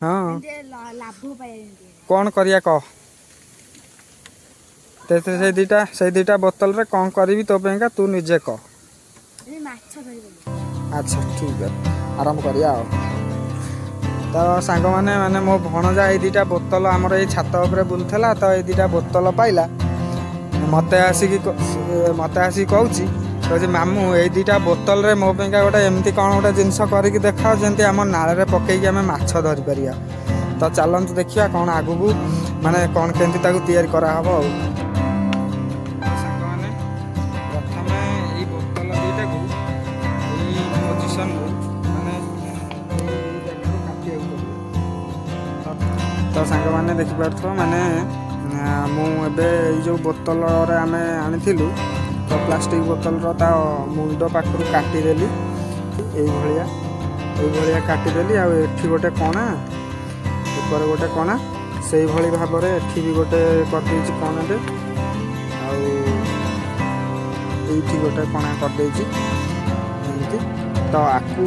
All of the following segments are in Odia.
ହଁ। ଏମିତି ଲାଭ ପାଇବା ଯେମିତି। କ'ଣ କରିବା କହ। ସେଥିରେ ସେଇ ଦୁଇଟା ବୋତଲରେ କ'ଣ କରିବି ତୋ ପାଇଁକା, ତୁ ନିଜେ କହ। ଏମିତି ମାଛ ଧରିପାରିବ। ଆଚ୍ଛା, ଠିକ୍ ଅଛି, ଆରମ୍ଭ କରିବା। ଆଉ ତ ସାଙ୍ଗମାନେ, ମାନେ ମୋ ଭଣଜା ଏଇ ଦୁଇଟା ବୋତଲ, ଆମର ଏଇ ଛାତ ଉପରେ ବୁଲୁଥିଲା ତ ଏଇ ଦୁଇଟା ବୋତଲ ପାଇଲା। ମତେ ଆସିକି କହୁଛି, "ମାମୁଁ, ଏଇ ଦୁଇଟା ବୋତଲରେ ମୋ ପାଇଁକା ଗୋଟେ ଏମିତି କ'ଣ ଗୋଟେ ଜିନିଷ କରିକି ଦେଖାଅ, ଯେମିତି ଆମ ନାଳରେ ପକେଇକି ଆମେ ମାଛ ଧରିପାରିବା।" ତ ଚାଲନ୍ତୁ ଦେଖିବା କ'ଣ ଆଗକୁ, ମାନେ କ'ଣ କେମିତି ତାକୁ ତିଆରି କରାହବ। ଆଉ ସାଙ୍ଗମାନେ, ପ୍ରଥମେ ଏଇ ବୋତଲ ଦୁଇଟାକୁ ଏଇ ପୋଜିସନରୁ, ମାନେ ଏଇ ଜାଗାରୁ କାଟିବାକୁ ପଡ଼ିବ। ତ ସାଙ୍ଗମାନେ, ଦେଖିପାରୁଥିବ, ମାନେ ମୁଁ ଏବେ ଏଇ ଯେଉଁ ବୋତଲରେ ଆମେ ଆଣିଥିଲୁ, ତ ପ୍ଲାଷ୍ଟିକ୍ ବୋତଲର ତା ମୁଣ୍ଡ ପାଖରୁ କାଟିଦେଲି ଏଇଭଳିଆ। ଏଇଭଳିଆ କାଟିଦେଲି। ଆଉ ଏଠି ଗୋଟେ କଣା, ଉପରେ ଗୋଟେ କଣା, ସେଇଭଳି ଭାବରେ ଏଠି ବି ଗୋଟେ କରିଦେଇଛି କଣାଟେ। ଆଉ ଏଇଠି ଗୋଟେ କଣା କରିଦେଇଛି ଏମିତି। ତ ଆକୁ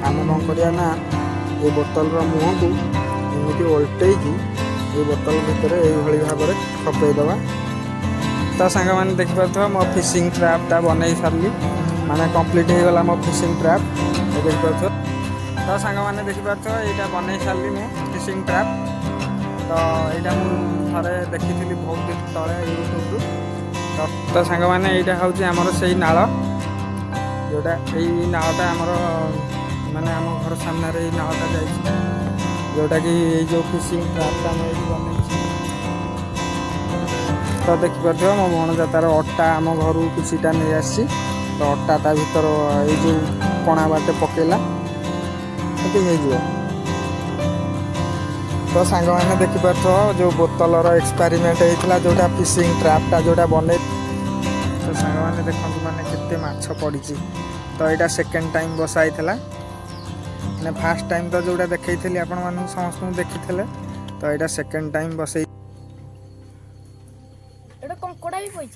ଆମେ କ'ଣ କରିବା ନା, ଏ ବୋତଲର ମୁହଁକୁ ଏମିତି ଓଲଟେଇକି ଏଇ ବୋତଲ ଭିତରେ ଏଇଭଳି ଭାବରେ ଖପେଇ ଦେବା। ତ ସାଙ୍ଗମାନେ, ଦେଖିପାରୁଥିବ, ମୋ ଫିସିଂ ଟ୍ରାପ୍ଟା ବନେଇ ସାରିଲି, ମାନେ କମ୍ପ୍ଲିଟ୍ ହେଇଗଲା ମୋ ଫିସିଂ ଟ୍ରାପ୍, ଦେଖିପାରୁଥିବ। ତ ସାଙ୍ଗମାନେ, ଦେଖିପାରୁଥିବ, ଏଇଟା ବନେଇ ସାରିଲି ମୁଁ ଫିସିଂ ଟ୍ରାପ୍। ତ ଏଇଟା ମୁଁ ଥରେ ଦେଖିଥିଲି ବହୁତ ଦିନ ତଳେ ୟୁଟ୍ୟୁବରୁ। ତ ସାଙ୍ଗମାନେ, ଏଇଟା ହେଉଛି ଆମର ସେଇ ନାଳ, ଯେଉଁଟା ଏଇ ନାଳଟା ଆମର, ମାନେ ଆମ ଘର ସାମ୍ନାରେ ଏଇ ନାଳଟା ଯାଇଛି, ଯେଉଁଟାକି ଏଇ ଯେଉଁ ଫିସିଂ ଟ୍ରାପ୍ଟା ମୁଁ ଏଇଠି ବନେଇଛି। ତ ଦେଖିପାରୁଥିବ, ମୋ ଭଣଜା ତାର ଅଟା ଆମ ଘରୁ କିଛିଟା ନେଇ ଆସିଛି। ତ ଅଟା ତା ଭିତର ଏଇ ଯେଉଁ କଣା ବାଟେ ପକେଇଲା, ସେଠି ହେଇଯିବ। ତ ସାଙ୍ଗମାନେ, ଦେଖିପାରୁଥିବ, ଯେଉଁ ବୋତଲର ଏକ୍ସପେରିମେଣ୍ଟ ହେଇଥିଲା, ଯେଉଁଟା ଫିସିଂ ଟ୍ରାପ୍ଟା ଯେଉଁଟା ବନେଇ। ତ ସାଙ୍ଗମାନେ, ଦେଖନ୍ତୁ, ମାନେ କେତେ ମାଛ ପଡ଼ିଛି। ତ ଏଇଟା ସେକେଣ୍ଡ ଟାଇମ୍ ବସା ହେଇଥିଲା। ମାନେ ଫାର୍ଷ୍ଟ ଟାଇମ୍ ତ ଯେଉଁଟା ଦେଖେଇଥିଲି ଆପଣମାନଙ୍କୁ, ସମସ୍ତଙ୍କୁ ଦେଖିଥିଲେ। ତ ଏଇଟା ସେକେଣ୍ଡ ଟାଇମ୍ ବସେଇ